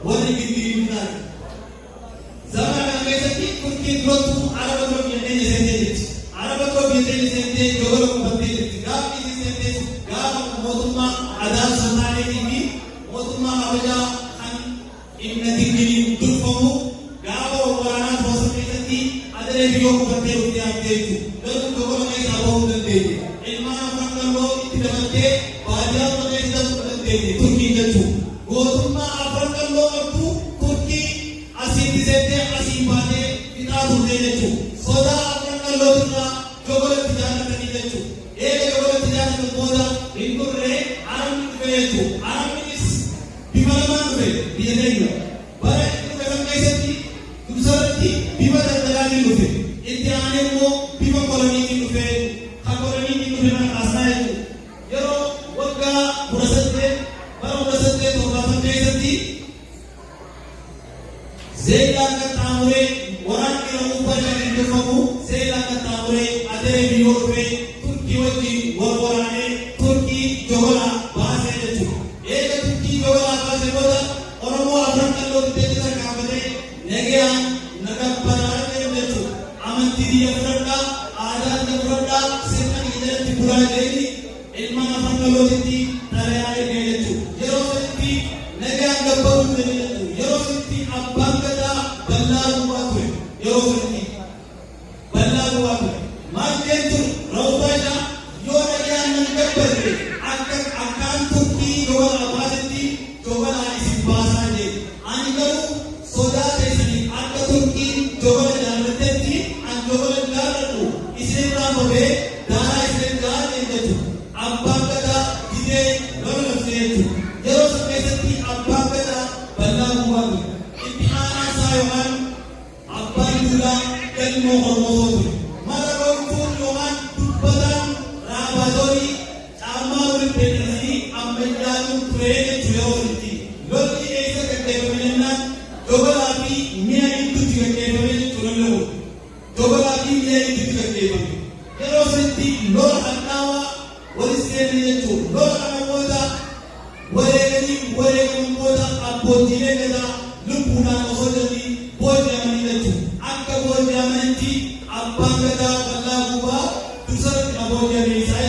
Warri Girgirii ta'an. Zamana kana keessatti Turkiin durattuu Araba dura biyya keenya seentee jirti. Araba dura biyya keenya seentee Jogola qubattee jirti. Gaafa isiin seentee gaafa mootummaa Adaal Sultaaneetii fi mootummaa Habashaa kan Ibna Dingiliin durfamu gaafa wal waraanaa turan san keessatti Adaree biyyoo qubattee dhuftee haftee jechuudha. Garuu Jogola keessaa bahuu hin dandeenye. Ilmaan Afran Qalloo itti dabaltee baadiyaa hunda keessa darbuu hin dandeenye Turkiin jechuudha. Gootummaa Afran Qalloo qabdu Turkii asiitti seentee asiin baatee fixaa turtee jechuudha. Sodaa Afran Qallootirraa Jogolatti jaallatanii jechuudha. Eega Jogolatti jaallatan booda hin turre, Arabni dhufe jechuudha. Arabninis bifa lamaan dhufe biyya teenya. Bara inni dhufe san keessatti dursarratti bifa daldalaatiin dhufe. Itti aanee immoo bifa koloniitiin dhufe jechuudha. Ka koloniitiin dhufe kana kaasnaa jechuudha. Yeroo waggaa 18, bara 1870 keessatti Zeeylaan qaxxaamuree waraanni Ra'uuf Baashaaniin durfamu Zeeylaan qaxxaamuree Adaree biyyoo dhufee Turkii wajjiin wal waraanee Turkii Jogolaa baasee jechuudha. Eega Turkii Jogolaa baase booda Oromoo Afran Qalloo diddeetti tarkaanfatee nagayaan na gabbaraa jedheen jechuudha. Amantii tiyya fudhadhaa, aadaa tiyya fudhadhaa, sirna kiyya jalatti bulaa jedheeni Ilmaan Afran Qallootitti xalayaa ergee jechuudha. Yeroo sanitti nagayaan gabbaruu didanii jechuudha. Yeroo sanitti Abbaan Gadaa Ballaa Guubaa ture. Yeroo sanitti Ballaa Guubaa ture. Maal jeen ture? Ra'uuf Baashaa yoo nagayaan nan gabbarre akka akkaan Turkii Jobalaa baasetti Jobalaa isin baasaa jeen. Ani garuu sodaa teessaniif akka Turkiin Jobala jaarrattetti an Jobala hin jaarradhu isinirraan babee daaraa isinin ga'a jeen jechuudha. Abbaan Gadaa didee lola labsee jechuudha. Yeroo san keessatti Abbaan Gadaa Ballaa Guubaa ture. Itti aanaan isaa yookaan Abbaan Duulaa Galmoo Hormoosoo ture. Mala loltuun yookaan dubbataan Raabaatoorii Caammaa walitti beekamanii ammayyaanuun ture jechuudha yeroo sanitti. Lolli eessa gaggeeffame jennaan Jogolaa fi Mi'a gidduutti gaggeeffame jechuudha lolli kun. Jogolaa fi Mi'a gidduutti gaggeeffame. Yeroo sanitti lola hadhaawaa wali seenan jechuudha. Lola kana booda wareeganii wareegaman booda abboottiilee Gadaa lubbuudhaan osoo jiranii booji'amanii jechuudha. Akka booji'amanitti Abbaan Gadaa Ballaa Guubaa dursarratti ka booji'ame isaa jechuudha.